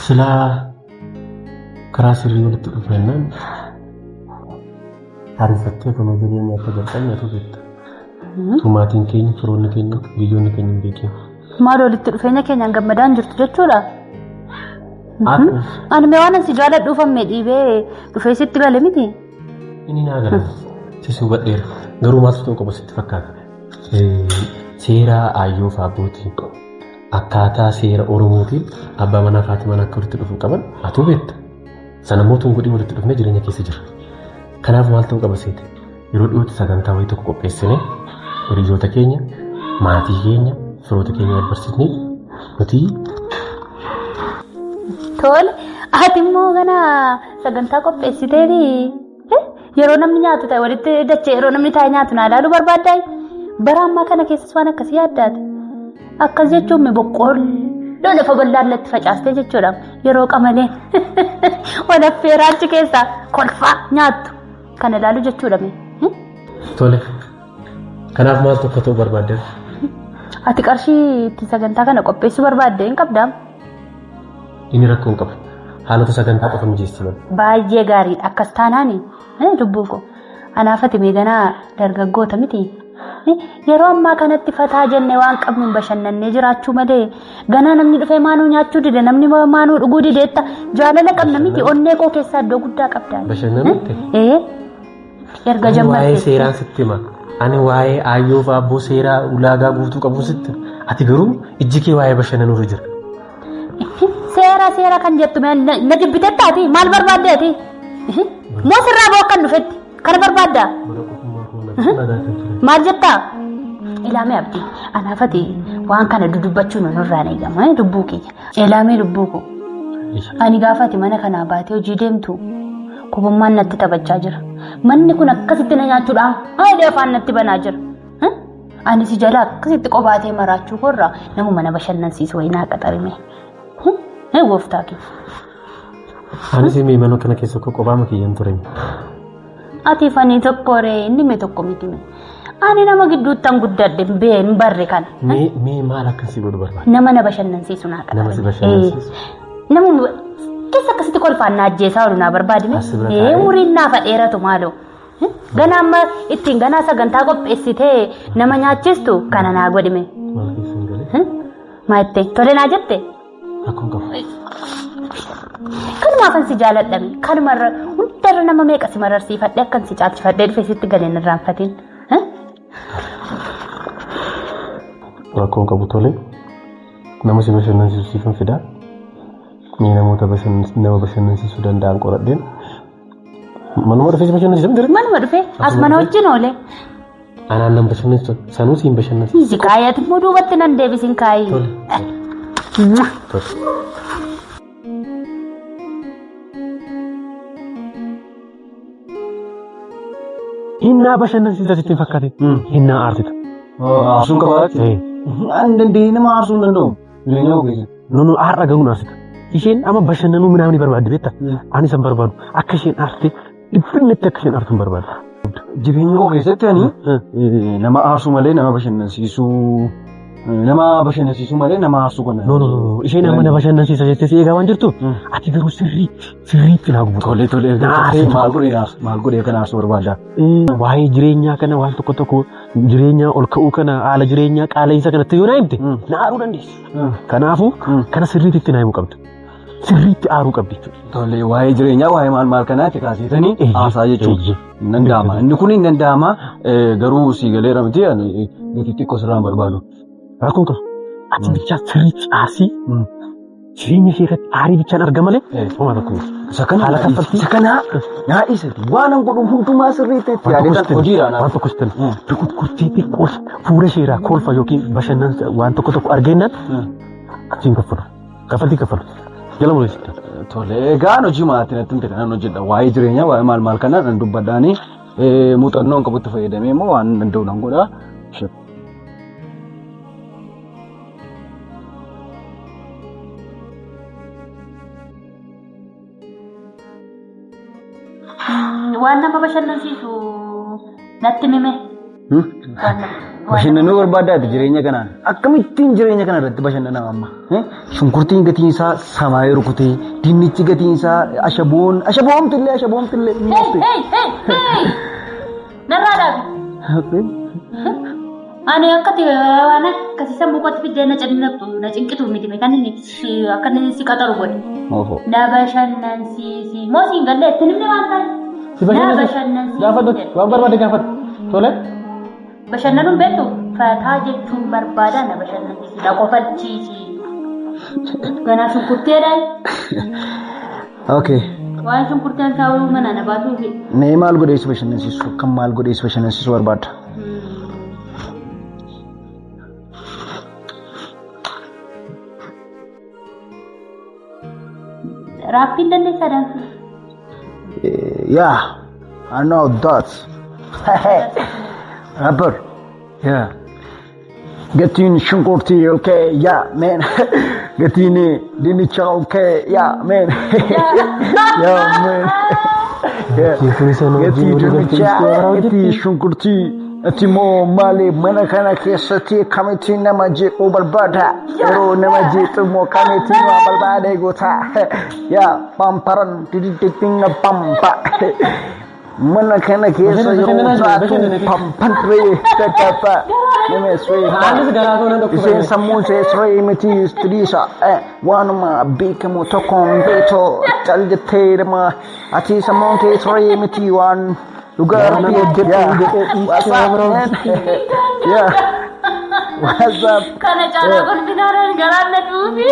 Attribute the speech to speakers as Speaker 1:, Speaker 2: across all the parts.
Speaker 1: Silaa karaa sirrii walitti dhufnaan ariifattee akkuma jireenya akka jalqabne atu beekta. Maatiin keenya, firoonni keenya, biyyoonni keenya hin beekin.
Speaker 2: Maal walitti dhufeenya keenyaan gammadaan jirtu jechuudha? Ani mee waan si jaaladhuuf ammee dhiibee dhufee sitti gale miti?
Speaker 1: Inni naa gala. Sis hubadheera. Garuu maaltu ta'uu qaba sitti fakkaata? Seera aayyoo fi abbootii akkaataa seera Oromootiin abbaa manaa fi haati manaa akka walitti dhufuu qaban atuu beekta. Sana immoo tun godhii walitti dhufnee jireenya keessa jira. Kanaaf maal ta'uu qaba seete? Yeroo dhiyootti sagantaa wayii tokko qopheessinee hiriyoota keenya, maatii keenya, firoota keenya wal barsiisnee nuti
Speaker 2: Tole, ati immoo kana sagantaa qopheessiteeti yeroo namni nyaatu ta'e walitti dachee yeroo namni taa'e nyaatu naa ilaaluu barbaaddaa? Bara ammaa kana keessas waan akkasii yaaddaati. Akkas jechuun mi boqqoolloo lafa bal'aa irratti facaastee jechuudha. Yeroo qamaleen wal affeeraa achi keessaa kolfaa nyaattu kana ilaalu jechuudha mee.
Speaker 1: Tole. Kanaaf maaltu akka ta'u barbaaddan?
Speaker 2: Ati qarshii ittiin sagantaa kana qopheessuu barbaadde hin qabdaa?
Speaker 1: Inni rakkoo hin qabu. Haalota sagantaa qofa mijeessi malee.
Speaker 2: Baay'ee gaariidha. Akkas taanaani lubbuu koo. Anaaf ati meeganaa dargaggoota miti. Yeroo ammaa kanatti fataa jenne waan qabnuun bashannannee jiraachuu malee ganaa namni dhufee maanuu nyaachuu dide namni maanuu dhuguu dideetta jaalala qabna miti onnee koo keessaa iddoo guddaa qabda.
Speaker 1: Bashannanutti?
Speaker 2: Ee. Erga
Speaker 1: Ani waa'ee
Speaker 2: jammartee.
Speaker 1: seeraan sitti hima. Ani waa'ee aayyoo fi abboo seeraa ulaagaa guutuu qabu sitti hima. Ati garuu ijji kee waa'ee bashannanuurra jira.
Speaker 2: Seera seera kan jettu mee na jibbitettaati maal barbaadde ati? Moo sirraa boo akkan dhufetti kana barbaaddaa?
Speaker 1: Mana qofummaa koo na nagaa kan ture.
Speaker 2: Maal jettaa? Ilaamee abdii anaaf ati waan kana dudubbachuun nurraan eegama lubbuu kiyya. Ilaamee lubbuu koo ani gaafa ati mana kanaa baatee hojii deemtu kopummaan natti taphachaa jira. Manni kun akkasitti na nyaachuudhaan haadha afaan natti banaa jira. Ani si jala akkasitti qobaatee maraachuu koorraa nama mana bashannansiisu wayii naa qaxarime. Gooftaa kee.
Speaker 1: Anis mee mana kana keessa koo kophaa makiyyan ture.
Speaker 2: Ati fanii tokko ree inni mee tokko miti mee. Ani nama gidduuttan guddadhe bee hin barre kana.
Speaker 1: Mee mee maal akkasii godhu barbaada?
Speaker 2: Nama na bashannansiisu naa qaxarime.
Speaker 1: Nama si bashannansiisu?
Speaker 2: Nama keessa akkasitti kolfaan na ajjeesaa oolu naa barbaadime.
Speaker 1: As bira taa'ee?
Speaker 2: Umuriin naafa dheeratu maaloo. Ganaa amma ittiin ganaa sagantaa qopheessitee nama nyaachistu kana naa godhime.
Speaker 1: Maal keessa hin galee?
Speaker 2: Maa jettee? Tole naa jette?
Speaker 1: Rakkoon qabu.
Speaker 2: Kanumaafan si jaaladhame. Kanumarra hundarra nama meeqa si mararsiifadhe akkan si caalchifadhee dhufe sitti galeen irraanfatiin.
Speaker 1: Rakkoon qabu tole. Nama si bashannansiisu siifan fidaa. Mee namoota nama bashannansiisuu danda'an qoradheen. Manuma dhufee si bashannansiisa miti?
Speaker 2: Manuma dhufee as mana wajjin oole.
Speaker 1: Anaan nan bashannansiisu sanuu siin bashannansiisa.
Speaker 2: Si kaayat immoo duubatti nan deebisin kaayi.
Speaker 1: Tole. Tole. Hinnaa bashannansiisa sitti hin fakkaatin. Hinnaa aarsita.
Speaker 3: Aarsuun qabaate? An dandeenye nama aarsuu hin danda'u. Jireenya koo keessatti.
Speaker 1: No no har'a gahuun aarsita. Isheen amma bashannanuu minaamin barbaaddi beektaa? Ani isan barbaadu. Akka isheen aarte dhiphinnetti akka isheen aartu hin barbaadu.
Speaker 3: Jireenya koo keessatti ani nama aarsuu malee nama bashannansiisuu nama bashannansiisuu malee nama aarsuu kana.
Speaker 1: No no no isheen amma na bashannansiisa jettee si eegaa waan jirtu ati garuu sirriitti sirriitti naa gubuta.
Speaker 3: Tole tole
Speaker 1: Na aarsita.
Speaker 3: maal godhee maal godhee kan aarsuu barbaada?
Speaker 1: Waa'ee jireenyaa kana waan tokko tokko jireenya ol ka'uu kana haala jireenyaa qaala'insa kanatti yoo naa himte na aaruu dandeessi. Kanaafuu kana sirriitti itti naa himuu qabda. Sirriitti aaruu qabdi jechuudha.
Speaker 3: Tole waa'ee jireenyaa waa'ee maal maal kanaatti kaaseetanii haasaa jechuudha. Hin danda'ama. Inni kun hin danda'ama garuu sii galeera miti ani gatii xiqqoo sirraan barbaadu.
Speaker 1: Rakkoon qabu. Ati bichaa sirriitti aarsii jireenya ishee irratti aarii bichaan arga malee homaa tokko miti.
Speaker 3: Isa kana
Speaker 1: Haala kaffaltii.
Speaker 3: Isa kana naa dhiisati waan an godhu hundumaa sirriitti itti
Speaker 1: Waan tokko
Speaker 3: yaadetan
Speaker 1: sitti
Speaker 3: hojiidhaan.
Speaker 1: waan tokko sitti dukukurtii xiqqoo fuula ishee irraa kolfa yookiin bashannansa waan tokko tokko argennaan achiin kaffalu. Kaffaltii kaffalu. Jala mul'isitti.
Speaker 3: Tole egaan hojii maatii natti himte kanan hojjedha. Waa'ee jireenyaa waa'ee maal maal kanaa nan dubbadhaani muuxannoon qabutti fayyadamee immoo waan danda'u nan godha.
Speaker 2: Waan nama bashannansiisu natti mime.
Speaker 3: Bashannanuu barbaaddaati jireenya kanaan. Akkamittiin jireenya kana irratti bashannanaa amma? Shunkurtiin gatiin isaa samaayee rukutee, dinnichi gatiin isaa ashaboon, ashaboomtillee ashaboomtillee.
Speaker 2: Hey, hey, hey! Narraa dhaabi. Ani akkati waan akkasii sammuu kootti fiddee na cinqatu na cinqitu miti kan inni akka inni si qaxaru godhe. Na bashannansiisi. Moo siin gallee itti nimni waan ta'e.
Speaker 1: Si
Speaker 2: Na
Speaker 1: bashannansiisi.
Speaker 2: bashannansiisi.
Speaker 1: Gaafadhu waan barbaade gaafadhu. Tole.
Speaker 2: Bashannanuun beektu fataa jechuun barbaada na bashannansiisi na qofachiisi. Ganaa shunkurteedhaan
Speaker 3: Okay.
Speaker 2: waan shunkurteen saawuu mana na baasuufi.
Speaker 3: Mee maal godhee si bashannansiisu? Kan maal godhee si bashannansiisu barbaadda?
Speaker 2: Raappiin dandeessaa daansuu.
Speaker 3: Yeah, I know that. Rapper. Yeah. Gatiin shunkurtii okay, yeah, man. Gatiin dinnicha okay, yeah, man. Yeah, man. Yeah. Gatii dinnichaa, gatii shunkurtii, ati immoo maali mana kana keessatti kamitti nama jeequu barbaada? Yeroo nama jeequ immoo kamitti nama barbaade goota? Yaa pamparan didididinga pampa. Mana kana keessa yeroo jiraatu pampan turee tattaafa. Nama siree.
Speaker 1: Anis garaa koo nan
Speaker 3: Isheen
Speaker 1: dhukkubame.
Speaker 3: sammuun ishee siree miti tiriisa. Waanuma beekamu tokkoon beetoo cal jettee nama ati sammuun kee siree miti waan dhugaa
Speaker 1: Nama
Speaker 3: rabbii
Speaker 1: hojjedhu jedhee
Speaker 3: What's up, man? Yeah. What's up?
Speaker 2: Kana caalaa kolfinaan garaan na dhuufi.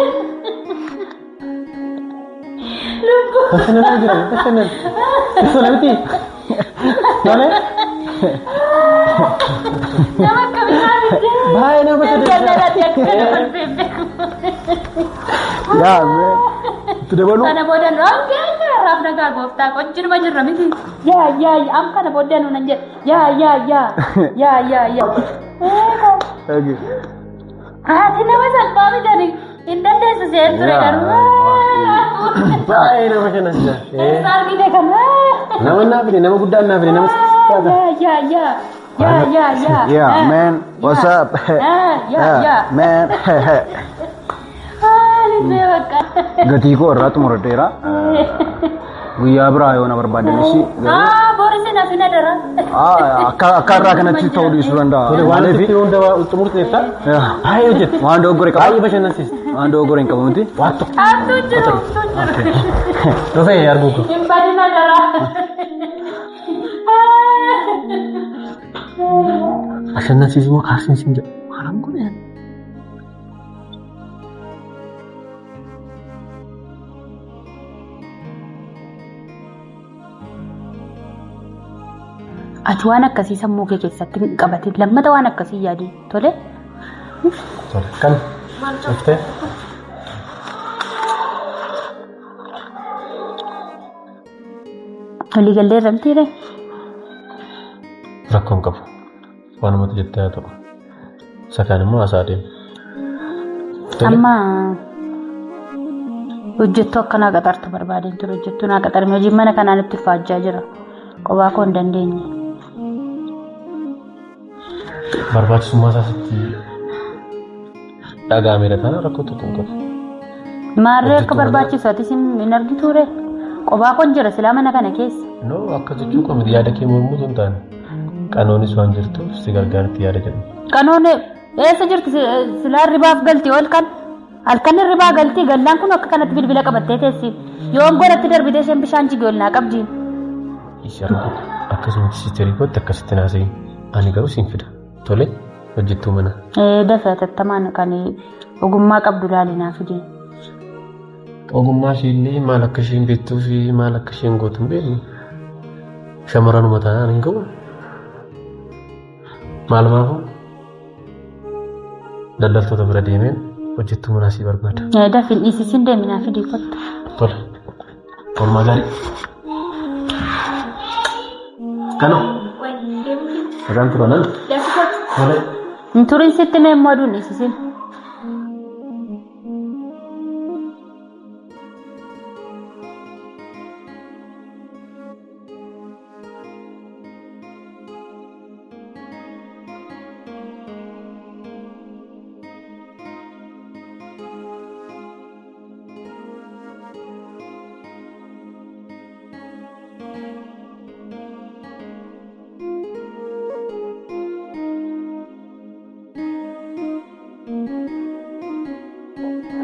Speaker 2: Lubbuu.
Speaker 1: Bashannanaa jira bashannan. Tole miti. Tole.
Speaker 2: Nama akka bishaan
Speaker 1: Baay'ee nama
Speaker 2: Jaalladhaati akka kana kolfee beeku.
Speaker 3: Yeah, man. Itti dabaluu.
Speaker 2: Kana booda nu amma raaf nagaa gooftaa qojjirma jirra miti. Yaa yaa yaa am kana booda nu nan jedhe. Yaa yaa yaa yaa yaa yaa.
Speaker 3: Okay.
Speaker 2: Haati nama salphaa bitani hin dandeessu seen ture garuu.
Speaker 1: Baay'ee nama bashannansiisa.
Speaker 2: Eessa argite kana?
Speaker 1: Nama naa fide nama guddaan naa fide nama
Speaker 2: Yaa yaa yaa yaa yaa yaa.
Speaker 3: Yeah, man. What's up?
Speaker 2: Yaa yaa.
Speaker 3: Man.
Speaker 2: Haali bakka.
Speaker 3: Gatii koo irraa xumuradheera. Guyyaa biraa yoo na barbaadanis
Speaker 2: Ah, boris na fina dara.
Speaker 3: akka akka irraa kanatti ta'uu dhiisuu danda'a.
Speaker 1: Tole waan
Speaker 3: Maaliif
Speaker 1: sitti hunda xumurteetta. Baay'ee hojjette.
Speaker 3: waan dogoggore qaba.
Speaker 1: Baay'ee bashannansiiste.
Speaker 3: Waan dogoggore hin qabu miti.
Speaker 1: Waan tokko.
Speaker 2: Hamtuu jiru, hamtuu jiru.
Speaker 1: Dhufee arguu koo.
Speaker 2: Hin badina dara.
Speaker 1: Bashannansiisu moo kaasiin jedhu. Maalaan godhe.
Speaker 2: Ati waan akkasii sammuu kee keessatti hin qabatin. Lammata waan akkasii yaadin. Tole?
Speaker 1: Tole kan dhuftee.
Speaker 2: Walii gallee irra mitiire?
Speaker 1: Rakkoo hin qabu. Waanumatti jettee haa ta'u. Isa kaan immoo haasaa deema. Tole.
Speaker 2: Amma hojjettuu akkanaa qaxartu barbaadeen ture. Hojjettuu naa qaxarme. Hojiin mana kanaa natti ulfaachaa jira. Kophaa koo hin dandeenye.
Speaker 1: Barbaachisummaa isaa sitti dhaga'ameera taanaan rakkoo tokko hin qabu.
Speaker 2: Maarree akka
Speaker 1: Hojjettuu mana-
Speaker 2: barbaachisu atis hin argituure? Kophaa koon jira silaa mana kana keessa.
Speaker 1: No akka jechuu koo miti yaada kee mormuutu hin taane. Qanoonis waan jirtuuf si gargaarti yaada jedhu.
Speaker 2: Qanoon eessa jirti silaa hirribaaf galti ol kan halkan hirribaa galti gallaan kun akka kanatti bilbila qabattee teessi. Yoon godhatti darbitee isheen bishaan jige ol naa qabdi.
Speaker 1: Isi arguu akkasumatti siisterii kootti akkasitti naasa'in. Ani garuu siin fida. Tole hojjettuu mana.
Speaker 2: Dafee hatattamaan kan ogummaa qabdu laali naa fidi.
Speaker 1: Ogummaa isheellee maal akka isheen beektuu fi maal akka isheen gootu hin beeknu. Shamarranuma taanaan hin gahu. Maal maafuu daldaltoota bira deemeen hojjettuu manaa sii barbaada.
Speaker 2: Dafin dhiisisin deemi naa fidi kottu.
Speaker 1: Tole. Oolmaa gaarii. Kanoo. Nagaan tura nan. Tole.
Speaker 2: Hin turin sitti mee immoo aduun dhiisisin.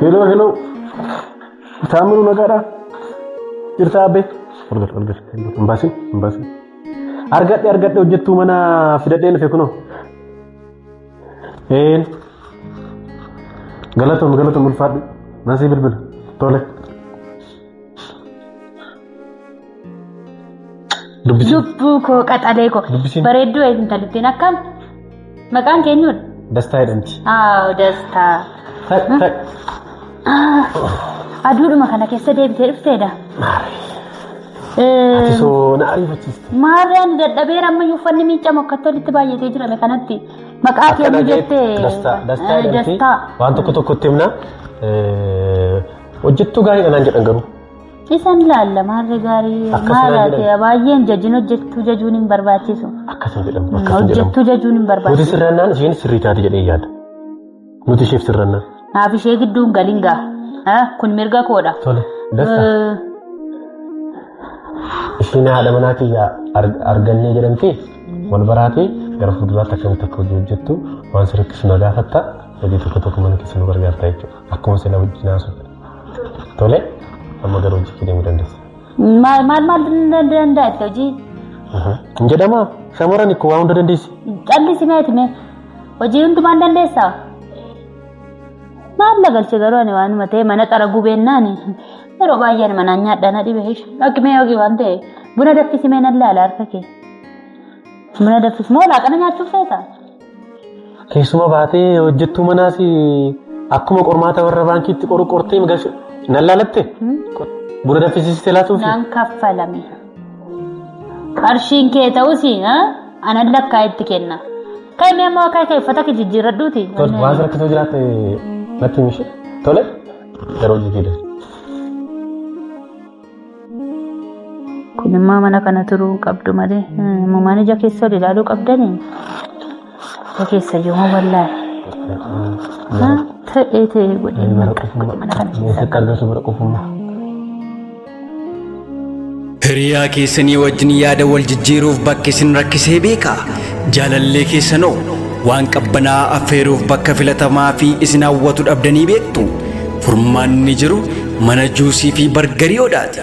Speaker 1: Hello, hello. Taamiruu nagaadhaa? Jirtaa abbee? Ol gal, ol gal. Hin baasin, hin baasin. Argadhe, argadhe hojjettuu mana fidadhee dhufe kunoo. Een. Galatoom, galatoom ulfaadhu. Nasii bilbila. Tole. Dubbisiin.
Speaker 2: Lubbuu koo qaxalee koo.
Speaker 1: Dubbisiin.
Speaker 2: Bareedduu intalittiin akkam? Maqaan keenyuudha?
Speaker 1: Dastaa jedhamti.
Speaker 2: Haa Dastaa.
Speaker 1: Tak, tak.
Speaker 2: Aduudhuma kana keessa deebitee dhufteedha.
Speaker 1: Ati soo na ariifachiiste.
Speaker 2: Maarreen dadhabeera ammayyuu uffanni miicamu akkatti walitti baay'atee jirame kanatti maqaa
Speaker 1: Akka
Speaker 2: keenyu
Speaker 1: dhageetti
Speaker 2: jettee.
Speaker 1: Dastaa, Dastaa jedhamti.
Speaker 2: Dastaa.
Speaker 1: Waan tokko tokkotti himna. Hojjettuu gaariidha naan jedhan garuu.
Speaker 2: Isan laalla maarree gaarii
Speaker 1: Akkas naan
Speaker 2: maalaate
Speaker 1: jedhan.
Speaker 2: baay'een jajin hojjettuu jajuun hin barbaachisu.
Speaker 1: Akkasuma jedhamu. Akkasuma jedhamu.
Speaker 2: Hojjettuu jajuun hin
Speaker 1: Nuti
Speaker 2: barbaachisu.
Speaker 1: sirrannaan isheen sirrii taate jedhee yaada. Nuti isheef sirrannaan.
Speaker 2: Naaf ishee gidduun galin gaa. Kun mirga koodha.
Speaker 1: Tole. Dastaa. Isheen haadha manaa kiyya argannee jedhamti wal baraatee gara fuulduraatti akkamitti akka hojii hojjettu waan si rakkisu na gaafatta hojii tokko tokko mana keessa nu gargaarta jechuudha. Akkuma sila wajjin haasofte. Tole amma gara hojii kee deemuu dandeessa.
Speaker 2: Maal maal maal danda'a itti hojii?
Speaker 1: Hin jedhamaa shamarran ikkoo waa hunda dandeessi.
Speaker 2: Callisi meeti mee? Hojii hundumaan dandeessaa? Maal galche garuu ani waanuma ta'e mana xaraguu beennaan yeroo baay'ee ani manaan nyaadhaa na dhibe. Dhaqmee yookiin waan ta'e buna danfisi mee nan laala harka kee. Buna danfisi moo laaqana nyaachuuf feeta?
Speaker 1: Keessuma baatee hojjettuu manaas akkuma qormaata warra baankiitti qoru qortee galchu nan laalatte buna danfisiiste laatuufi.
Speaker 2: Naan kaffalame. Qarshiin kee ta'us anan lakkaa itti kenna. Kai mee ammoo akka kee uffata kee jijjiirradhuuti.
Speaker 1: Tole waan si rakkisoo jiraatte natti himi ishee. Tole gara hojii kee deemi.
Speaker 2: Kun immoo mana kana turuu qabdu malee mumaan ija keessa ol ilaaluu qabdanii. Ija keessa iyyuu wallaahi. Ta'ee ta'ee godhee
Speaker 1: Bara
Speaker 2: mana
Speaker 1: qofummaa.
Speaker 2: kana keessa.
Speaker 1: Eessatti argatu bara qofummaa.
Speaker 4: Hiriyaa keessanii wajjin yaada wal jijjiiruuf bakki isin rakkisee beekaa? Jaalallee keessanoo waan qabbanaa affeeruuf bakka filatamaa fi isin hawwatu dhabdanii beektu? Furmaanni jiru mana juusii fi bargarii Odaati.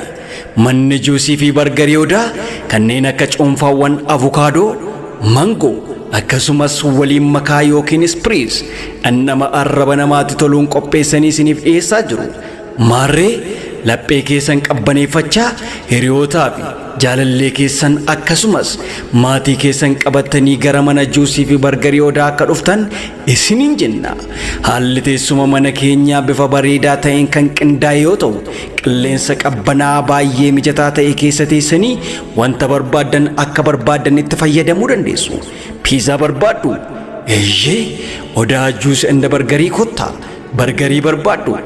Speaker 4: Manni juusii fi bargarii Odaa kanneen akka cuunfaawwan avukaadoo, mangoo, akkasumas waliin makaa yookiin ispiriis dhandhama arraba namaatti toluun qopheessanii isiniif dhiyeessaa jiru. Maarree laphee keessan qabbaneeffachaa hiriyootaa fi jaalallee keessan akkasumas maatii keessan qabattanii gara mana juusii fi bargarii Odaa akka dhuftan isiniin jenna. Haalli teessuma mana keenyaa bifa bareedaa ta'een kan qindaa'e yoo ta'u, qilleensa qabbanaa baay'ee mijataa ta'e keessa teessanii wanta barbaaddan akka barbaaddanitti fayyadamuu dandeessu. Piizaa barbaaddu? Eeyyee, Odaa Juus and Bargarii kottaa. Bargarii barbaaddu?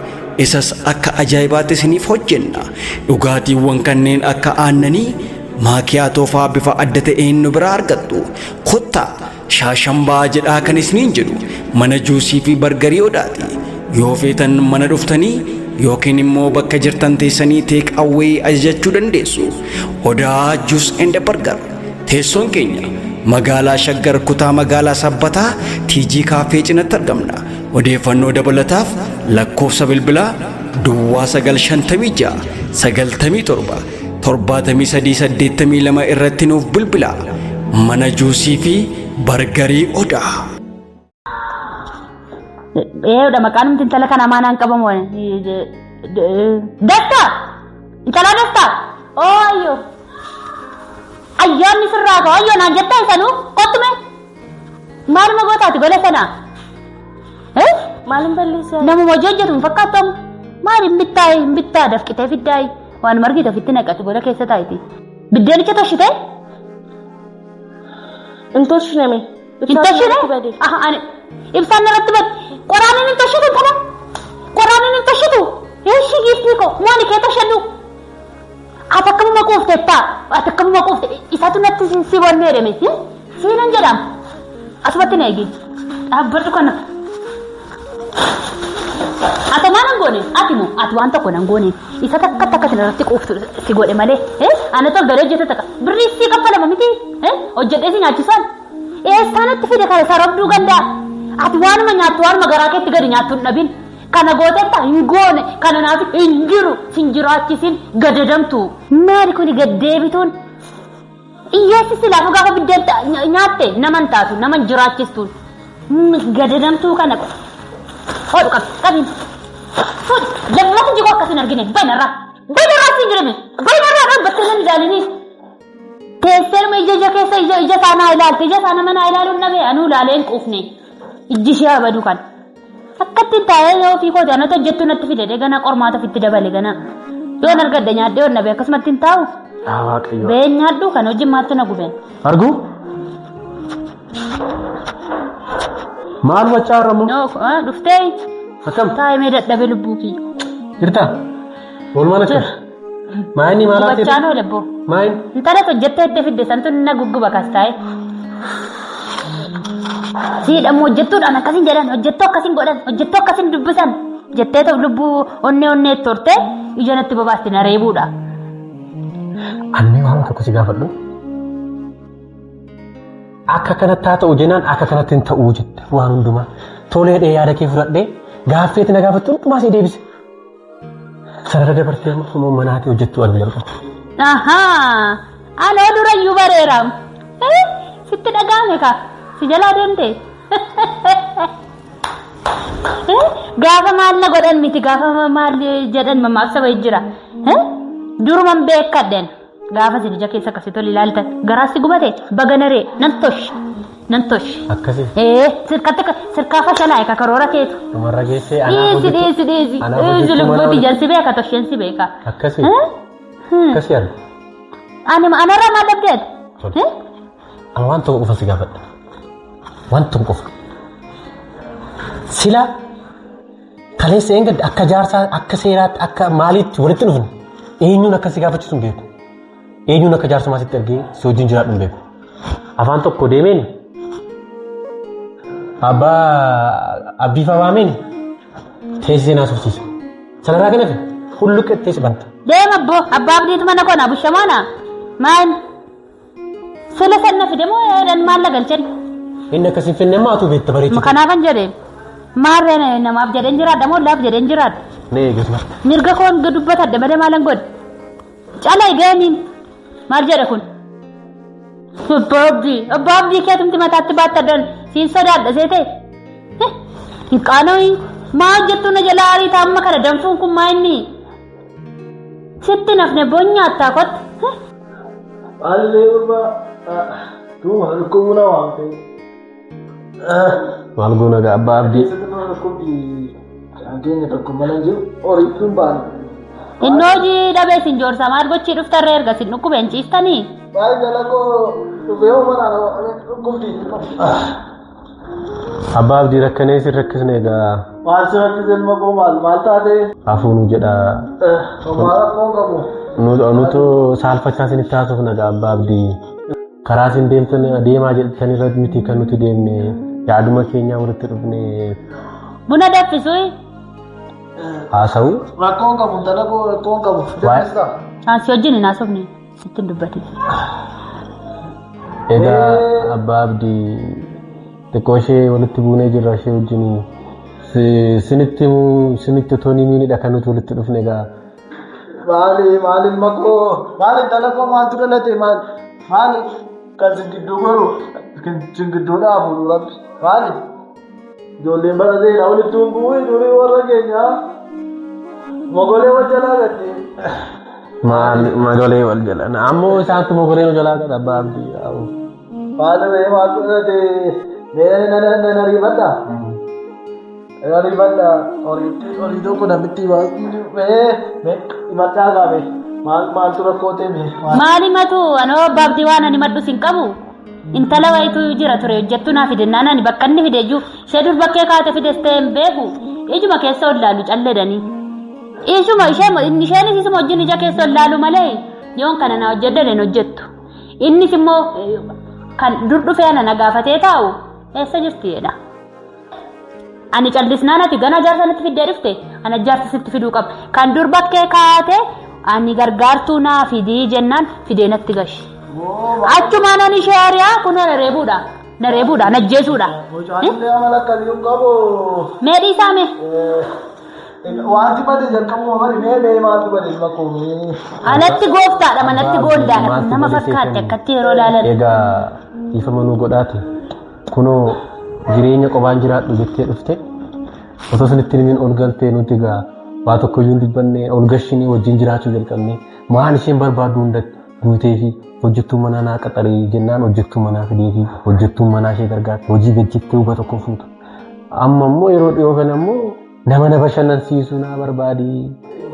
Speaker 4: Isas akka ajaa'ibaatti isiniif hojjenna. Dhugaatiiwwan kanneen akka aannanii, maakiyaatoo fa'aa bifa adda ta'een nu biraa argattu. Kottaa shaashambaa jedhaa kan isiniin jedhu mana juusii fi bargarii Odaati. Yoo feetan mana dhuftanii yookiin immoo bakka jirtan teessanii take away ajajachuu dandeessu. Odaa Juice and Burger. Teessoon keenya magaalaa Shaggar kutaa magaalaa Sabbataa TG Kaaffee cinatti argamna. Odeeffannoo dabalataaf lakkoofsa bilbilaa Duwwaa 956 97 73 82 irratti nuuf bilbilaa. Mana juusii fi bargarii Odaa.
Speaker 2: Eeyyudha maqaan nuti intala kana maanaan qabamu. Dastaa! Intalaa Dastaa! Oo ayyoo! Ayyaanni sirraa ka'u ayyoo naan jettaa isanuu kottu mee! Maaluma gootaati gola sanaa?
Speaker 5: Maalin balleessaa?
Speaker 2: Namuma hojii hojjetu hin fakkaattu amma. Maal hin bittaayi hin bittaa dafqitee fiddaayi waan margite ofitti naqatu gola keessa taa'iti. Biddeenicha toshitee?
Speaker 5: Hin toshine mee?
Speaker 2: Hin toshine? Aha ani ibsaan irratti bade. Qoraaniin hin toshitu intala. Qoraaniin hin toshitu. Eeshi giiftii koo maali kee toshadhu. Ati akkamuma quuftettaa? Ati akkamuma quufte? Isatu natti si wanni jedhame. Siinan jedhama. Asumatti na eegi. Dhaabbadhu kana. Ati maal hin goone? Ati moo ati waan tokko nan goone. Isa takka takka sin irratti quuftu si godhe malee. Ana tol galee hojjete takka. Birrii sii kaffalama miti. Hojjedhee si nyaachisaan. Eessaa natti fide kana sarabduu gandaa. Ati waanuma nyaattu waanuma garaa keetti gadi nyaattu hin dhabin. Kana gootetta hin goone kana naaf hin jiru sin jiraachisin gadadamtu. Maali kuni gaddeebituun? Hiyyeessi silaafuu gaafa biddeen nyaatte nama hin taatu nama hin jiraachistuun. Gadadamtuu kana hodhu qabi qabi. Fuudhi lammata jigoo akkas hin argine banarraa banarraa siin jedhame banarraa dhaabbattee nan ilaalini. Teesseeruma ija ija keessa ija ija isaa naa ilaalte ija isaa nama naa ilaaluun dhabee anuu ilaalee hin quufne ijji ishee abadu kan. Akkatti taa'ee yoo ofii kooti anatu hojjettuu natti fide gana qormaata ofitti dabale gana. Yoon argadde nyaadhee yoon dhabe akkasumatti hin taa'u.
Speaker 1: Yaa Waaqayyo.
Speaker 2: Ba'een nyaadhu kan hojii maattu na gubeen.
Speaker 1: Arguu? Maal wacaa irra moo?
Speaker 2: Noo dhuftee
Speaker 1: Akkam?
Speaker 2: taa'ee mee dadhabe lubbuu kiyya.
Speaker 1: Jirtaa? Oolmaan akkam? Maayini maal haatee?
Speaker 2: Gubachaan oole boo.
Speaker 1: Maayin?
Speaker 2: Intala hojjettee itti fidde santu na gugguba kas taa'e. Siidhamu hojjettuudhaan akkasiin jedhan hojjettuu akkasiin godhan hojjettuu akkasiin dubbisan jettee ta'u lubbuu onnee onnee turte ija natti bobaasti na reebuudha.
Speaker 1: Ani waan tokko si gaafadhu. Akka kanatti haa ta'u jennaan akka kanatti hin ta'uu jette waan hundumaa. Toleedhee yaada kee fudhadhee gaaffeetti na gaafattu hundumaa si deebise. Sarara dabartee immoo manaatii hojjettuu arguu jalqabde.
Speaker 2: Ahaa! Anoo durayyuu bareera. Sitti dhaga'ame ka? Si jalaa deemte? Gaafa maal na godhan miti gaafa maal jedhan mammaaksa wayii jira. Duruman beekadheen gaafa isin ija keessa akkasii tole ilaaltan garaa si gubate baganaree nan tosh nan tosh.
Speaker 1: Akkasii.
Speaker 2: Ee sirkatti sirkaa fashalaa'e ka karoora keetu.
Speaker 1: Dhumarra geessee anaaf
Speaker 2: Dhiisi dhiisi dhiisi.
Speaker 1: Anaaf
Speaker 2: Dhiisi
Speaker 1: hojjechuu
Speaker 2: lubbuuti
Speaker 1: mana
Speaker 2: jan si beeka tosheen si beeka.
Speaker 1: Akkasii. Akkasii argu.
Speaker 2: Ani anarraa maal dhabdeet?
Speaker 1: Tole. Ani waan tokko qofa si gaafadha. Waan tokko qofa. Sila kaleessa een gadda akka jaarsaa akka seeraatti akka maaliitti walitti dhufne eenyuun akka si gaafachiisu hin beeku. Eenyuun akka jaarsummaa sitti ergee si wajjin jiraadhu hin beeku. Afaan tokko deemeen abbaa abdiifaa waameen teessisee naasofsiisa. Sanarraa kan hafe hulluqqettee si banta.
Speaker 2: Deema abboo abbaa abdiitu mana koo naa bushamaana. Maal? Sila sanna fide moo jedhan maal la galchan?
Speaker 1: Inni akkas hin fenne amma atuu beekta bareechu.
Speaker 2: Kanaafan jedhe maarree namaaf jedheen jiraadha moo laaf jedheen jiraadha?
Speaker 1: Mee eegas marta.
Speaker 2: Mirga koon dubbatadhe malee maalan godhe? Cala egeeniin maal jedha kun? Abbaa abdii abbaa abdii keetumti mataatti baattadhan siin sodaadha seete. Hin qaanooyi maa hojjettu na jala ariita amma kana danfuun kun maa inni? Sitti nafne boonyaattaa kotta.
Speaker 3: Maalillee gurbaa duuma dhukkubuu na waamte.
Speaker 1: Maal goona gaa abbaa abdii.
Speaker 3: Keessatti nama dhukkubbi keenya tokko mana jiru horiitti hin baane.
Speaker 2: Inni hojii dhabee sin joorsa maal gochii dhuftarree erga sin dhukkube hin ciistanii?
Speaker 3: Baay'ee jala koo dhufee mana dhukkubdi.
Speaker 1: Abbaa abdii rakkanee sin rakkisne egaa
Speaker 3: Maal si rakkise ilma koo maal maal taate?
Speaker 1: hafuunu jedha.
Speaker 3: Homaa rakkoon qabu.
Speaker 1: Nutu saalfachaa isinitti haasofna gaa abbaa abdii. Karaa isin deemtan deemaa jettan irra miti kan nuti deemne yaaduma keenyaa walitti dhufne
Speaker 2: Buna danfisuu
Speaker 1: haasa'u.
Speaker 3: Rakkoon qabu intala koo rakkoon qabu.
Speaker 1: Waa'ee-
Speaker 2: Ansi wajjin hin haasofne sitti hin dubbatin.
Speaker 1: Egaa abbaa abdii xiqqoo ishee walitti buunee jirra ishee wajjin sinitti sinitti otoo ni miinidha kan nuti walitti dhufne egaa.
Speaker 3: Maali maali ilma koo maali intala koo maaltu dhalate maal maali kan sin gidduu goru kan sin gidduu dhaabu rabbi maali ijoolleen bara seera walitti hin bu'u ijoollee warra keenyaa mogolee wal jalaa gatti.
Speaker 1: Maal mogolee wal jala ammoo isaantu mogolee nu jalaa qaba abbaa abdii.
Speaker 3: Maali ree maaltu dhalate mee nan nan ariifadha. Nan ariifadha horiitti horii tokko namitti mee mee himadhaa gaabe maal maaltu rakkoo ta'e mee maal.
Speaker 2: Maal himatu anoo abbaa abdii waan ani maddu sin qabu. Intala wayitu jira ture hojjettu naa fidennaan ani bakka inni fide iyyuu ishee dur bakkee kaate fides ta'e hin beeku. Ijuma keessa ol laalu calledanii. Isuma isheenis isuma wajjin ija keessa ol laalu malee yoon kana na hojjedhan hin hojjettu. Innis immoo kan dur dhufee ana na gaafatee taa'u eessa jirti jedha. Ani callisnaan ati gana jaarsa natti fiddee dhufte ana jaarsa sitti fiduu qaba. Kan dur bakkee kaate ani gargaartuu naa fidii jennaan fidee natti gashi. Achumaan ani ishee ari'aa kun na reebuudha. Na reebuudha na ajjeesuudha.
Speaker 3: Mucaan illee amala akkasii hin qabu.
Speaker 2: Mee dhiisaa mee?
Speaker 3: Wanti bade jalqabuma bari mee mee maaltu bade ilma koo mee.
Speaker 2: Anatti gooftaadha manatti gooldaadha.
Speaker 1: Maaltu
Speaker 2: Nama
Speaker 1: bade
Speaker 2: fakkaatti
Speaker 1: seetan?
Speaker 2: akkatti yeroo ilaalan.
Speaker 1: Egaa dhiifama nuu godhaati. Kunoo jireenya qobaan jiraadhu jettee dhufte otoo sanitti himin ol galtee nuti egaa waa tokko iyyuu hin dubbanne ol gashinee wajjin jiraachuu jalqabne waan isheen barbaaddu hunda guutee fi hojjettuu manaa naa qaxaree jennaan hojjettuu manaa fidee fi hojjettuun manaa ishee gargaarte hojii gajjettee huba tokko fuutu. Amma immoo yeroo dhiyoo kana immoo nama na bashannansiisu naa barbaadi.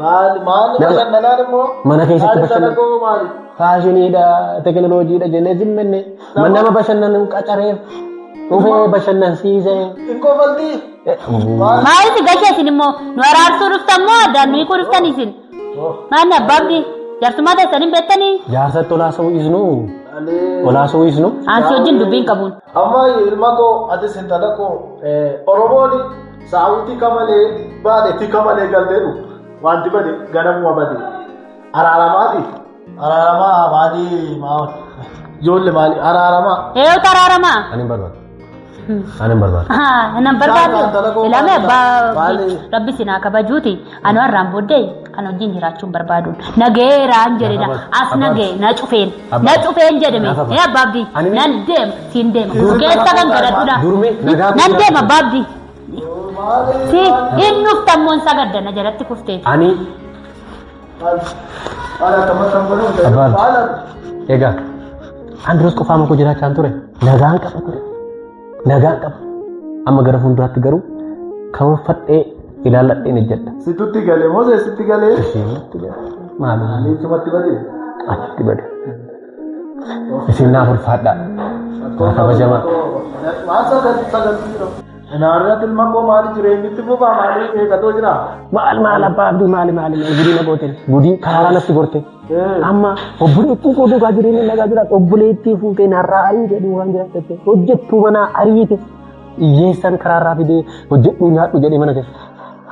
Speaker 3: Maal maal bashannanaan immoo?
Speaker 1: Mana keessatti
Speaker 3: Maali
Speaker 1: bashannan-
Speaker 3: dalagoo maali?
Speaker 1: Faashiniidha, teekinooloojiidha jennee zimmenne nama bashannanu qacareef dhufee bashannansiise.
Speaker 3: Hin kofaltii?
Speaker 2: Maaliif gashee isin immoo nu araarsuu dhuftan moo addaan nu hiikuu dhuftan isin? Maanni abbaabdi jaarsummaa teessan hin beektanii?
Speaker 1: Jaarsatti olaasoo isnu olaasoo isnu
Speaker 2: Aansi wajjin dubbiin qabuun.
Speaker 3: Amma ilma koo atis intala koo Oromoon saawutii kamalee baadhe tika malee galteedhu wanti bade ganamuma bade araaramaati araaramaa maali maal ijoollee maali araaramaa.
Speaker 2: Eeyyuu taraaramaa.
Speaker 1: Ani hin barbaadu. Ani hin barbaadu.
Speaker 2: Nan
Speaker 3: Intala
Speaker 2: barbaadu.
Speaker 3: koo
Speaker 2: Ilame abbaa
Speaker 3: maali?
Speaker 2: rabbi sinaa kabajuuti. Anu har'aan booddee kan wajjin jiraachuun barbaadu. Nageeraan jedhedha. As nagee na cufeen. Na cufeen jedhame. Ee abbaabdi nan deema siin deema. Keessa kan kadhadhudha.
Speaker 1: Durme nagaa
Speaker 2: Nan deema abbaabdi. Si inni uftammoon sagaddana jalatti kufteeti.
Speaker 1: Ani
Speaker 3: Maal akkamatti kan godhu
Speaker 1: Abbaan.
Speaker 3: maal
Speaker 1: egaa an duras qofaa makoo jiraachaa ture nagaan qaba ture nagaan qaba amma gara fuulduraatti garuu kan fadhee ilaalladheen ejjedha.
Speaker 3: Situtti galee moo sitti galee?
Speaker 1: Isheenatti gale maali
Speaker 3: Sumatti bade.
Speaker 1: achitti bade isin naaf ulfaadhaa naa kabajamaa.
Speaker 3: Maal sagaltii jira? Naarratti ilma koo maali jireenyitti fufaa maali eegatoo jira?
Speaker 1: Maal maal abbaa abdii maali maali maali gudii na goote gudii karaaraa natti gorte amma obboleettii koo duukaa jireenya nagaa jiraatu obboleettii fuutee narraa ariite duukaan jiraatte hojjettuu manaa ariite hiyyeessan karaarraa fidee hojjedhuu nyaadhu jedhee mana keessa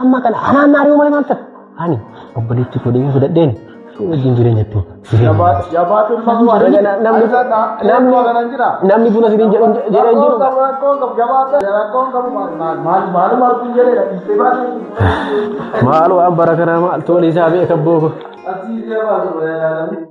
Speaker 1: amma kana anaan na ari'uu malee maal ta'e ani obboleettii koo deemee fudhadheen ishee wajjin jireenya itti
Speaker 3: Jabaatu ilma koo
Speaker 1: Namni namni buna siriin jedhu jedhee hin jiru.
Speaker 3: Rakkoon qabu jabaata rakkoon qabu maal maaluma arguun jedheedha dhiistee baatee.
Speaker 1: Maal waan bara kanaa maal tola isaa beeka booko.
Speaker 3: Asii jabaatu.